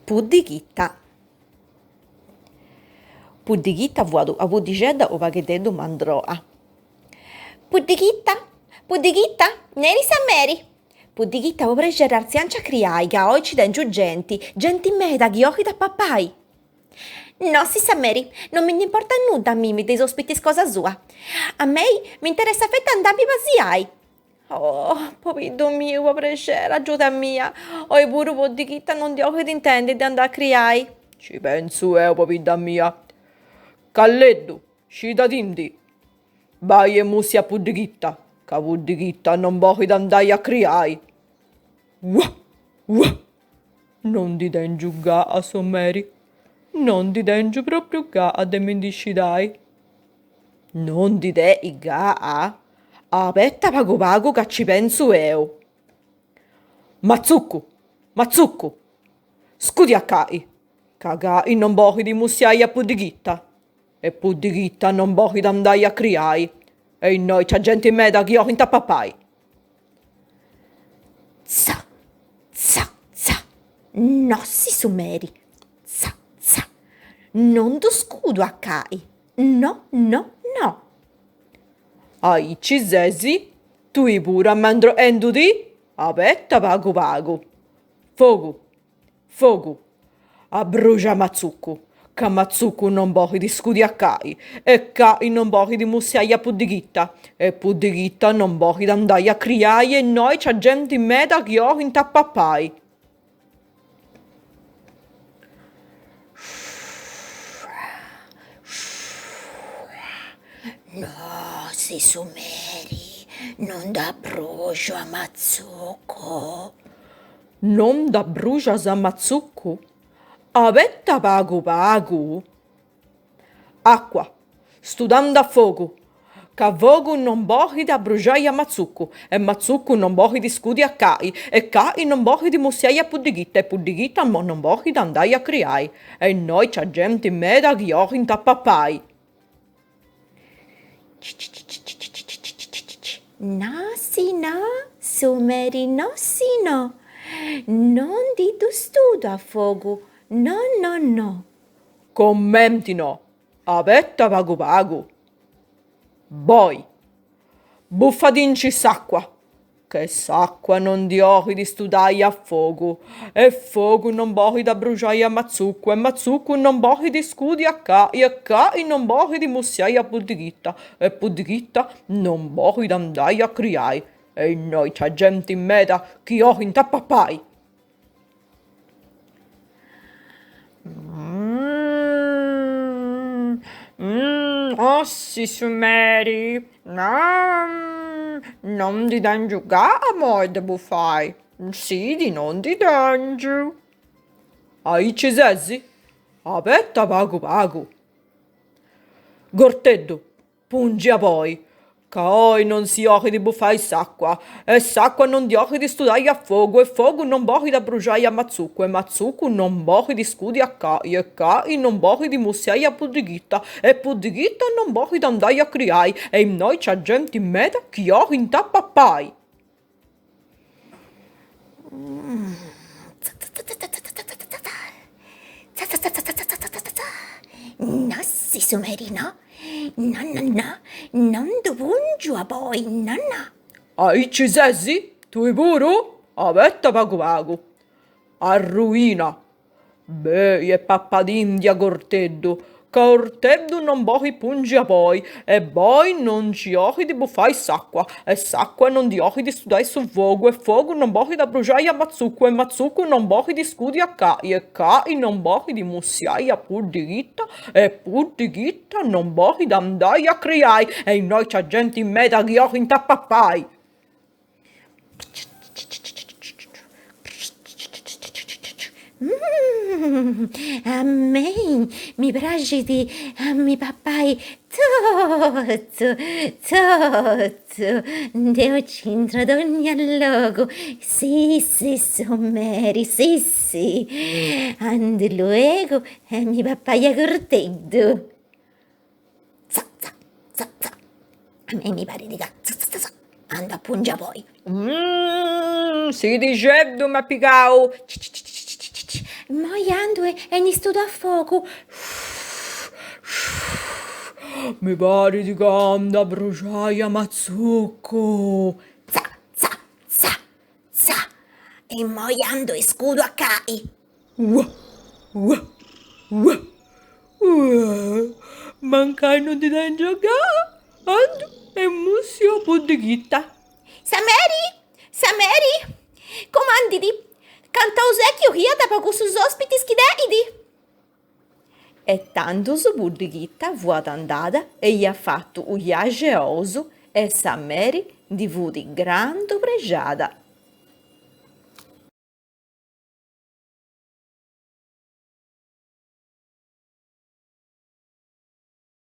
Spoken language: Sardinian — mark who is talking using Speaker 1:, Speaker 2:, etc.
Speaker 1: Puddighita. Puddighita fuat una puddixedda u' pagheddeddu mandroa. Puddighita, puddighita, neri sa meri. Puddighita po prexeri artzianci a criai ca oi ci tengiu genti, genti meda chi 'olit a papai. Nossi sa meri, non mi nd'importat nudda a mimi de is ospitis cosa sua. A mei m'interessat feti andai a mi pasiai. Oh, pobiddu miu, po prexeri, agiuda a mia. Oi puru Puddighita non ndi 'olit intendi de andai a criai.
Speaker 2: Ci pentzu eo, pobidda mia. Calleddu, scidadindi. Bai e mussia a Puddighita, ca Puddighita non bolit andai a criai. Uah! Uah! Non ndi tengiu gaa, su meri. Non ndi tengiu propriu gaa de mi ndi scidai. Non ndi tenit gaa? Abeta pagu pagu ca ci pentzu eo. Matzuccu! Matzuccu! Scudi a Cai, ca Cai non bolit mussiai a Puddighita. E Puddighita non bolit andai a criai. E innoi nc'at genti meda chi 'olint a papai.
Speaker 1: Tza, tza, tza, nossi su meri, tza, tza, non ddu scudu a Cai, no, no, no.
Speaker 2: Aici ses? Tui puru amandroendudì? Abeta pagu pagu. Fogu, Fogu! Abruxa Matzuccu, ca Matzuccu non bolit scudi a Cai, e Cai non bolit mussiai a Puddighita, e Puddighita non bolit andai a criai e innoi nc'at genti meda chi 'olint a papai.
Speaker 1: Nossi su meri, non dd'abruxu a Matzuccu.
Speaker 2: Non dd'abruxas a Matzuccu? Abeta pagu pagu! Acqua, studandi a fogu, ca fogu non bolit abruxai a Matzuccu, e Matzuccu non bolit scudi a Cai, e Cai non bolit mussiai a Puddighita, e Puddighita non bolit andai a criai, e innoi nc'at genti meda chi 'olint a papai.
Speaker 1: Nossi no, su meri nossi no, non ndi ddu studu a fogu, no no no.
Speaker 2: Comenti no, abeta pagu pagu. Boi. Bufadinci s'acqua, Che s'acqua non ndi 'olit studai a fogu, e fogu non bolit abruxai a Matzuccu, e Matzuccu non bolit scudi a Cai, e Cai non bolit mussiai a Puddighita, e Puddighita non bolit andai a criai, e innoi nc'at genti meda chi 'olint a papai.
Speaker 3: Nossi su meri, non ndi tengiu gaa imoi de bufai, sidi non ndi tengiu.
Speaker 2: Aici ses? Abeta pagu pagu. Gorteddu, Pungi a boi, ca oi non si 'olit bufai s'acqua, e s'acqua non ndi 'olit studai a fogu, e fogu non bolit abruxai a Matzuccu, e Matzuccu non bolit scudi a Cai, e Cai non bolit mussiai a Puddighita, e Puddighita non bolit andai a criai, e innoi nc'at genti meda chi 'olint a papai.
Speaker 4: Nossi su meri no, no no no, non ddu pungiu a boi, no no.
Speaker 2: Aici ses? Tui puru? Abeta pagu pagu. Arruina! Bei e papadindi a gorteddu, ca 'orteddu non bolit pungi a boi, e boi non nci 'olit bufai s'acqua, e s'acqua non ndi 'olit studai su fogu, e fogu non bolit abruxai a Matzuccu, e Matzuccu non bolit scudi a Cai, e Cai non bolit mussiai a Puddighita, e Puddighita non bolit andai a criai, e innoi nc'at genti meda chi 'olint a papai.
Speaker 4: A mei mi praxit a mi papai totu, totu, deu nc'intru a dogna logu, sissi su meri, sissi, andu luegu a mi papai a gorteddu. Tza tza tza tza A mei mi parit ca tza tza tza andu a pungi a boi.
Speaker 3: Sidixeddu m'at pigau.
Speaker 4: Immoi andu e ndi studu a fogu.
Speaker 2: Mi parit ca andu a bruxai a matzucu.
Speaker 1: Tza tza tza tza. E immoi andu e scudu a cai.
Speaker 2: Ua ua ua ua. Mancai no ndi tengia gana, andu e mussiu a puddighita.
Speaker 1: Sa meri! Sa meri! Cumandit, cantu osèchiu fiat po cussus òspitis chi tenit!
Speaker 2: E tandus Puddighita fuat andada e iat fatu u' 'iaxi 'e ous e sa meri ndi fut grandu prexada.